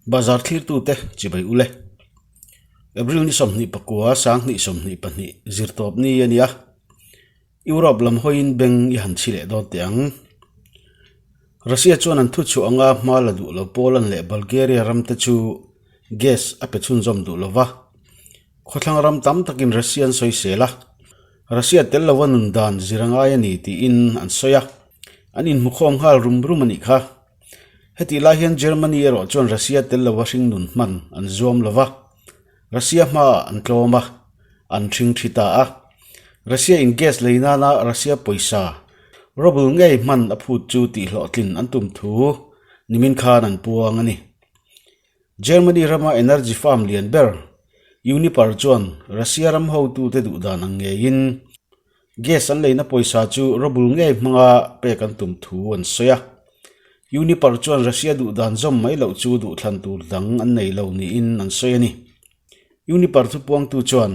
Bazar thlirtute chibai ule. April ni 24 2022 zirtawp ni a ni a. Europe lam hawiin beng i han chhi leh dawn teh ang. Russia chuan an thuchhuah anga hma la duh lo Poland leh Bulgaria ramte chu gas a pe chhunzawm duh lo va. Khawthlang ram tam takin Russia an sawisel a, Russia tel lova nun dan zir a ngai a ni tiin an sawi a, an inhmukhawm nghal rum rum a nih kha. Hetih lai hian Germany erawh chuan Russia tel lova hringnun hman an zuam lo va. Russia hmaah an tlawm a, an ṭhing ṭhi ta a. Russia in gas lei nana Russia pawisa ruble ngei hman a phut chu tihhlawhtlin an tum thu nimin khan an puang a ni. Germany rama energy firm lian ber Uniper chuan Russia ram hotute duhdan ang ngeiin Gas an leina pawisa chu ruble ngei hmanga pek an tum thu an sawi a. Uniper chuan Russia duhdan zawm mai loh chu duhthlan tur dang an nei lo niin an sawi a ni. Uniper thupuangtu chuan,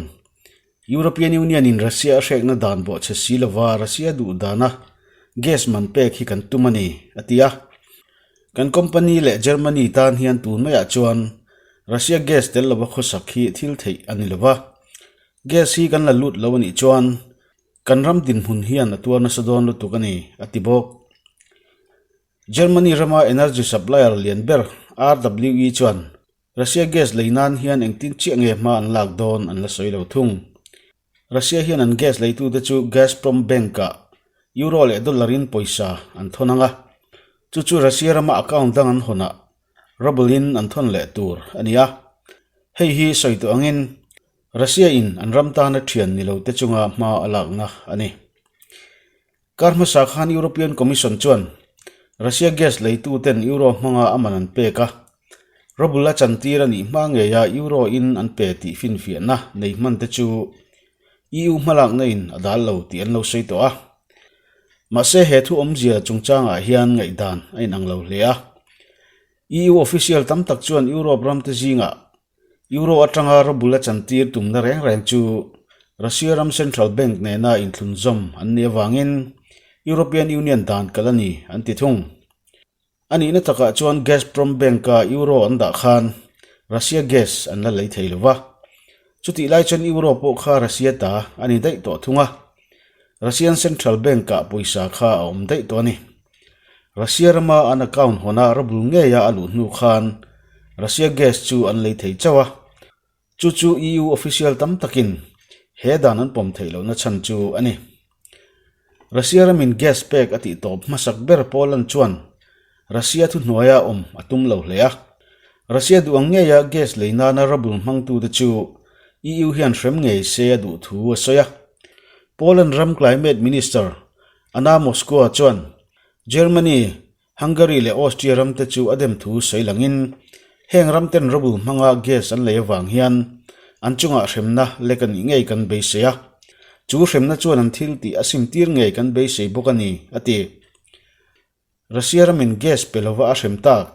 European Union in Russia a hrekna dan bawhchhe si lova Russia duhdana gas man pek hi kan tum a ni, a ti a. Kan company leh Germany tan hian tun maiah chuan Russia gas tel lova khawsak hi thil theih a ni lova. Gas hi kan la lut lo a nih chuan kan ram dinhmun hian a tuar nasa dawn lutuk a ni, a ti bawk. Germany rama energy supplier lian ber RWE chuan Russia gas lei nan hian engtin chiah nge hma an lak dawn an la sawi lo thung. Russia hian an gas leitute chu Gazprom Bank-ah euro leh dollar in pawisa an thawn ang a, chu chu Russia rama account dang an hawnah ruble in an thawn leh tur a ni a. Hei hi sawi tawh angin Russia in an ram tana thian ni lo te chunga hma a lakna a ni. Kar hmasa khan European Commission chuan Russia gas leitu ten euro hmanga a man an pek a, ruble a chantir a nih hma ngeia euro in an pe tih finfiahna nei hman te chu EU hmalakna in a dal lo tih an lo sawi tawh a. Mahse he thu awmzia chungchangah hian ngaihdan a inang lo hle a. EU official tam tak chuan Europe ramte zingah Euro atanga ruble a chantir tumna reng reng chu Russia ram central bank nena inthlunzawm an nih avangin European Union dan kal a ni an ti thung. A nihna takah chuan Gazprom Bank-a euro an dah khan Russia gas an la lei thei lo va. Chutih lai chuan euro pawh kha Russia ta a ni daih tawh thung a. Russian central bank-ah pawisa kha a awm daih tawh a ni. Russia rama an account hawnah ruble ngeia a luh hnu khan Russia gas chu an lei thei chauh a, chu chu EU official tam takin he dan an pawm theih lohna chhan chu a ni. Russia ramin gas pek a tih tawp hmasak ber Poland chuan Russia thuhnuaia awm a tum lo hle a, Russia duh ang ngeia gas lei nana ruble hmangtute chu EU hian hrem ngei se a duh thu a sawi a. Poland ram climate minister Anna Moskwa chuan Germany, Hungary leh Austria ramte chu a dem thu sawi langin, heng ramten ruble hmanga gas an lei avang hian an chungah hremna lek a nih ngei kan beisei a, chu hremna chuan an thil tih a simtir ngei kan beisei bawk a ni, a ti. Russia ramin gas pe lova a hrem tak.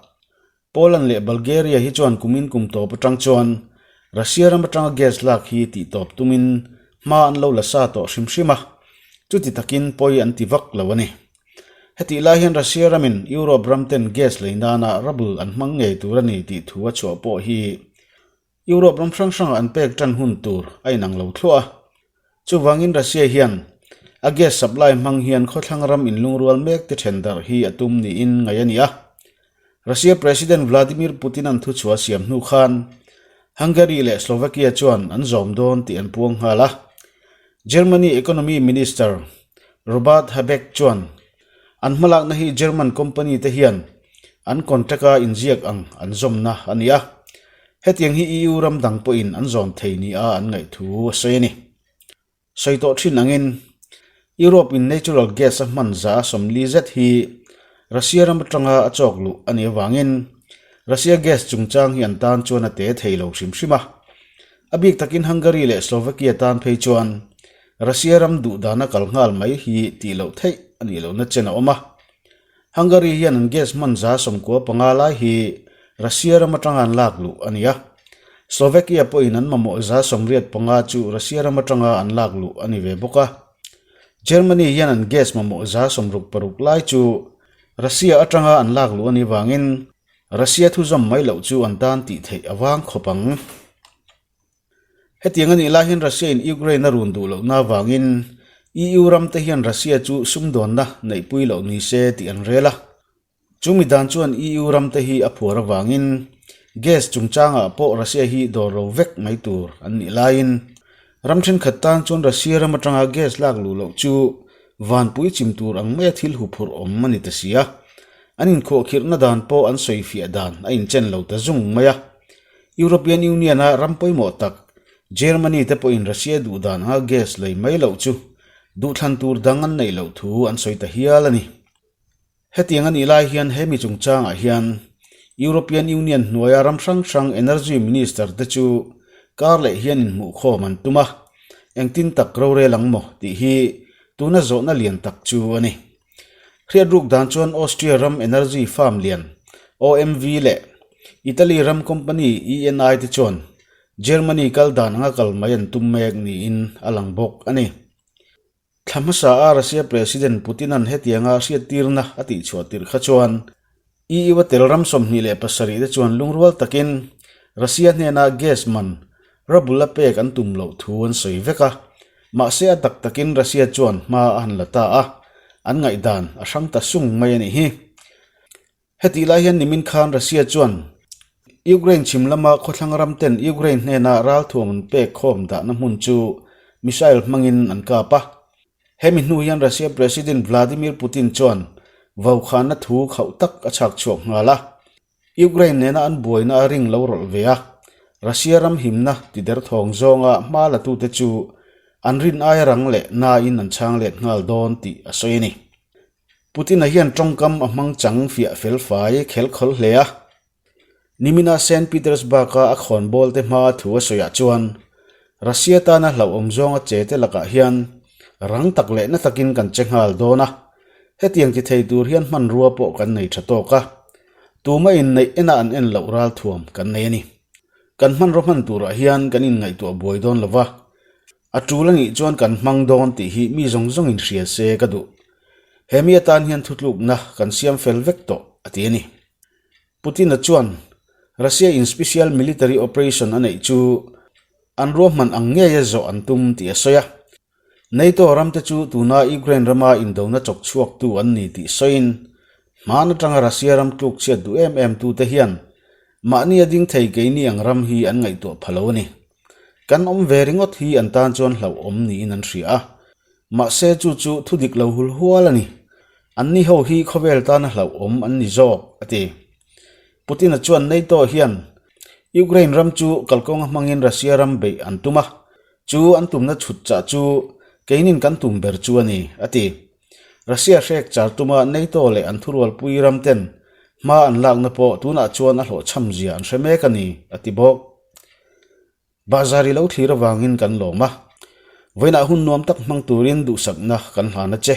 Poland leh Bulgaria hi chuan kumin kum tawp atang chuan Russia ram atanga gas lak hi tih tawp tumin hma an lo la sa tawh hrim hrim a, chuti takin pawi an ti vak lo a ni. Hetih lai hian Russia ramin Europe ram ten gas lei nana ruble an hmang ngei tur a ni tih thu a chhuah pawh hi Europe ram hrang hrangah an pek tan hun tur a inang lo thluah a. Chuvangin Russia hian a gas supply hmang hian khawthlang ram inlungrual mek te then darh hi a tum niin ngaih a ni a. Russia President Vladimir Putin an thuchhuah siam hnu khan Hungary leh Slovakia chuan an zawm dawn tih an puang nghal a. Germany Economy Minister Robert Habeck chuan an hmalakna hi German company te hian an contract a inziak ang an zawmna a ni a. Hetiang hi EU ram dang pawhin an zawm thei nia an ngaih thu a sawi a ni. Sawi tawh thin angin Europe in natural gas a hman za 40 zet hi Russia ram atanga a chawk luh a nih avangin Russia gas chungchang hi an tan chuan a te thei lo hrim hrim a. A bik takin Hungary leh Slovakia tan phei chuan Russia ram duh dana kal nghal mai hi tih loh theih a nih lohna chen a awm a. Hungary hian an gas hman 95 lai hi Russia ram atanga an lak luh a ni a. Slovakia pawhin an mamawh 85 chu Russia ram atanga an lak luh a ni ve bawk a. Germany hian an gas mamawh 66 lai chu Russia atanga an lak luh a nih vangin. Russia thuzawm mai loh chu an tan tih theih a vang khawp ang. Hetiang a nih lai hian Russia in Ukraine a run duh lohna avangin EU ram te hian Russia chu sumdawnna neihpui loh ni se tih an rel a. Chu mi dan chuan EU ram te hi a phuar avangin gas chungchangah pawh Russia hi dawr lo vek mai tur an nih laiin ram thenkhat tan chuan Russia ram atanga gas lak luh loh chu vanpui chim tur ang maia thil huphurh awm a ni ta si a. An inkhuahkhirhna dan pawh an sawifiah dan a inchen lo ta zung mai a. European Union-a ram pawimawh tak Germany te pawhin Russia duh dan anga gas lei mai loh chu duhthlan tur dang an neih loh thu an sawi ta hial a ni. Hetiang a nih lai hian he mi chungchangah hian European Union hnuaia ram hrang hrang Energy Minister te chu kar leh hian inhmuhkhawm an tum a, engtin tak rorel ang maw tih hi tuna zawhna lian tak chu a ni. Hriatruk dan chuan Austria ram energy firm lian OMV leh Italy ram company ENI te chuan Germany kal dan anga kal mai an tum mek niin a lang bawk a ni. Thla hmasa a Russia President Putin-a'n hetianga hriattirna a tihchhuah tirh kha chuan EU a tel ram 27 te chuan lungrual takin Russia hnena gas man ruble a pek an tum loh thu an sawi vek a, mahse a tak takin Russia chuan hma a han la ta a, an ngaihdan a hrang ta sung mai a nih hi. Hetih lai hian nimin khan Russia chuan Ukraine chhim lama khawthlang ram ten Ukraine hnena ralthuam an pek khawm dahna hmun chu missile hmangin an kap a. Hemi hnu hian Russia President Vladimir Putin chuan vaukhana thu khauh tak a chhak chhuak nghal a. Ukraine nena an buaina a ring lo rawlh ve a, Russia ram himna tiderthawng zawnga hma latute chu an rin aia rang leh nain an chhang let nghal dawn tih a sawi a ni. Putin-a hian tawngkam a hmang chang fiah fel fai khel khawl hle a. Nimina Saint Petersburg-a a khawnbawl te hmaa thu a sawiah chuan, Russia tana hlauhawm zawnga che te lakah hian rang tak leh na takin kan che nghal dawn a, hetiang ti thei tur hian hmanrua pawh kan nei tha tawk a, tuma inneih ena an en loh ralthuam kan nei a ni. Kan hmanraw hman turah hian kan inngaihtuah buai dawn lo va, A tul a nih chuan kan hmang dawn tih hi mi zawng zawngin hria se ka duh. He mi atan hian thutlukna kan siam fel vek tawh, a ti a ni. Putin-a chuan Russia in special military operation a neih chu an ruahman ang ngeia zawh an tum tih a sawi a. NATO ramte chu tuna Ukraine rama indona chawk chhuaktu an ni tih sawiin hman atanga Russia ram tluk chhiat duh em em tute hian mahni a ding thei keini ang ram hi an ngaihtuah pha lo a ni. Kan awm ve ringawt hi an tan chuan hlauhawm niin an hria a, mahse chu chu thu dik lo hul hual a ni. Anni ho hi khawvel tana hlauhawm an ni zawk, a ti. Putin-a chuan NATO hian Ukraine ram chu kalkawnga hmangin Russia ram beih an tum a, chu an tumna chhut chah chu keinin kan tum ber chu a ni, a ti. Russia hrek char tuma NATO leh an thurualpui ram ten hma an lakna pawh tunah chuan a hlawhchham zia an hre mek a ni, a ti bawk. Bahzar i lo thlir avangin kan lawm a, vawiinah hun nuam tak hmang turin duhsakna kan hlan a che.